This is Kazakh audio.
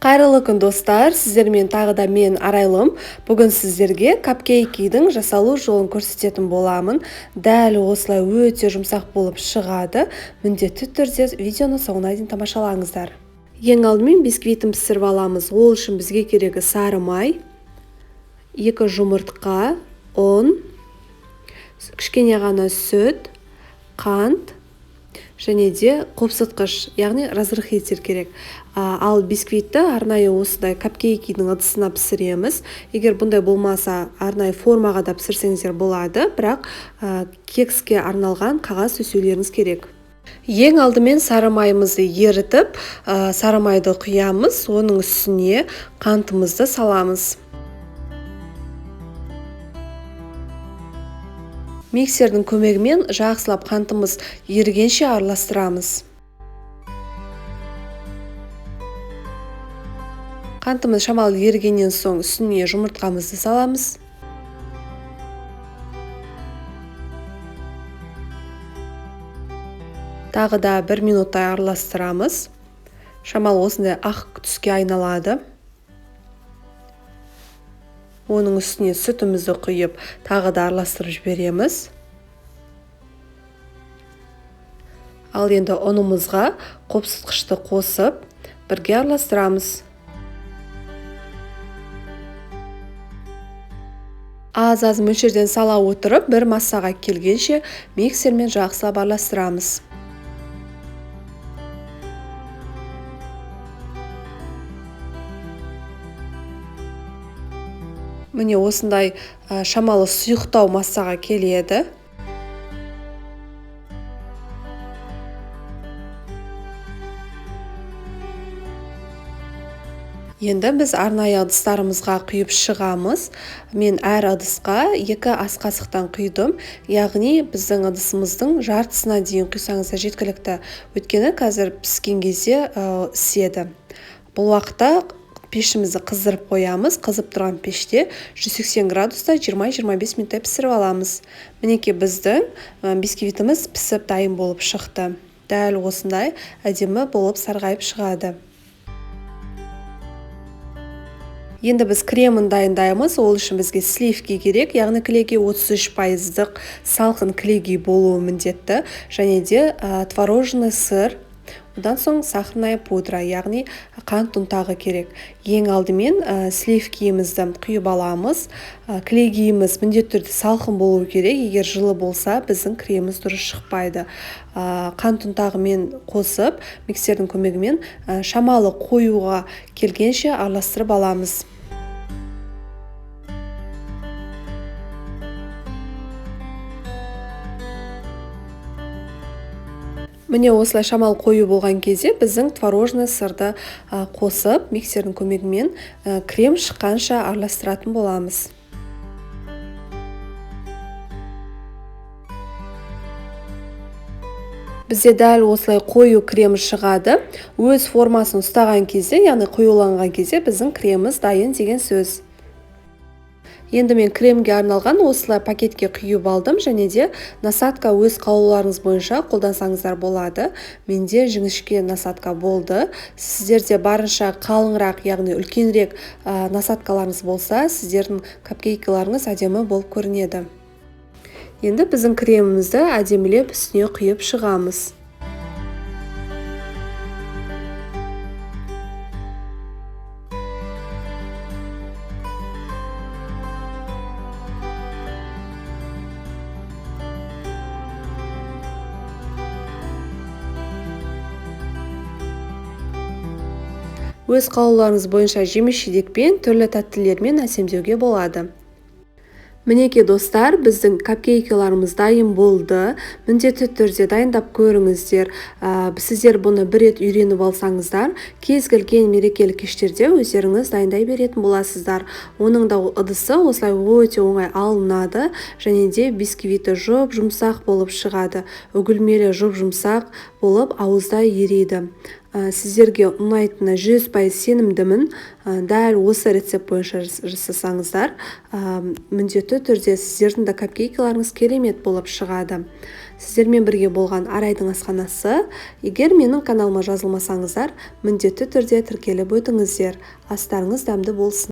Қайырлы күн, достар! Сіздермен тағы да мен, Арайлым. Бүгін сіздерге капкейкидің жасалу жолын көрсететін боламын. Дәл осылай өте жұмсақ болып шығады. Міндетті түрде видеоны соңына дейін тамашалаңыздар. Ең алдымен бисквитін пісіріп аламыз. Ол үшін бізге керегі сары май, 2 жұмыртқа, ұн, кішкене ғана сүт, қант және де қопсытқыш, яғни разрыхлитель керек. Ал бисквитті арнайы осындай капкейкидің ыдысына пісіреміз. Егер бұндай болмаса, арнайы формаға да пісірсеңіздер болады, бірақ кекске арналған қағаз төсеулеріңіз керек. Ең алдымен сары майымызды ерітіп, сары майды құямыз, оның үстіне қантымызды саламыз. Миксердің көмегімен жақсылап қантымыз ерігенше араластырамыз. Қантымыз шамалы ерігеннен соң үстіне жұмыртқамызды саламыз. Тағы да 1 минуттай араластырамыз. Шамалы осындай ақ түске айналады. Оның үстіне сүтімізді құйып, тағы да араластырып жібереміз. Ал енді ұнымызға қопсытқышты қосып, бірге араластырамыз. Аз-аз мөлшерден сала отырып, бір массаға келгенше миксермен жақсылап араластырамыз. Міне осындай шамалы сұйықтау массаға келеді. Енді біз арнайы ыдыстарымызға құйып шығамыз. Мен әр ыдысқа 2 ас қасықтан құйдым. Яғни біздің ыдысымыздың жартысына дейін құйсаңыз да жеткілікті. Өйткені қазір піскен кезде іседі. Бұл уақытта пешімізді қыздырып қоямыз. Қызып тұрған пеште 180 градуста 20-25 минуттай пісіріп аламыз. Мінекей біздің бисквитіміз пісіп дайын болып шықты. Дәл осындай әдемі болып сарғайып шығады. Енді біз кремін дайындаймыз. Ол үшін бізге сливки керек, яғни кілегей 33% салқын кілегей болуы міндетті, және де творожный сыр, одан соң сахарная пудра, яғни қант ұнтағы керек. Ең алдымен сливкиімізді құйып аламыз. Кілегейіміз міндетті түрде салқын болуы керек. Егер жылы болса, біздің креміміз дұрыс шықпайды. Қант ұнтағымен қосып, миксердің көмегімен шамалы қоюға келгенше араластырып аламыз. Міне осылай шамал қою болған кезде біздің творожный сырды қосып, миксердің көмегімен крем шыққанша араластыратын боламыз. Бізде дәл осылай қою крем шығады. Өз формасын ұстаған кезде, яғни қоюланған кезде біздің креміміз дайын деген сөз. Енді мен кремге арналған осылай пакетке құйып алдым, және де насадка өз қалауларыңыз бойынша қолдансаңыздар болады. Менде жіңішке насадка болды. Сіздерде барынша қалыңырақ, яғни үлкенірек насадкаларыңыз болса, сіздердің капкейкаларыңыз әдемі болып көрінеді. Енді біздің кремімізді әдемілеп үстіне құйып шығамыз. Өз қалауларыңыз бойынша жеміс-жидекпен, түрлі тәттілермен әсемдеуге болады. Мінекей достар, біздің капкейкаларымыз дайын болды. Міндетті түрде дайындап көріңіздер. Сіздер бұны бір рет үйреніп алсаңыздар, кез келген мерекелік кештерде өздеріңіз дайындай беретін боласыздар. Оның да ыдысы осылай өте оңай алынады, және де бисквиті жұп-жұмсақ болып шығады. Үгілмелі жұп-жұмсақ болып ауызда ерейді. Сіздерге ұнайтынына 100% сенімдімін. Дәл осы рецепт бойынша жасасаңыздар, міндетті түрде сіздердің де капкейкаларыңыз керемет болып шығады. Сіздермен бірге болған Арайдың асханасы. Егер менің каналыма жазылмасаңыздар, міндетті түрде тіркеліп өтіңіздер. Астарыңыз дәмді болсын!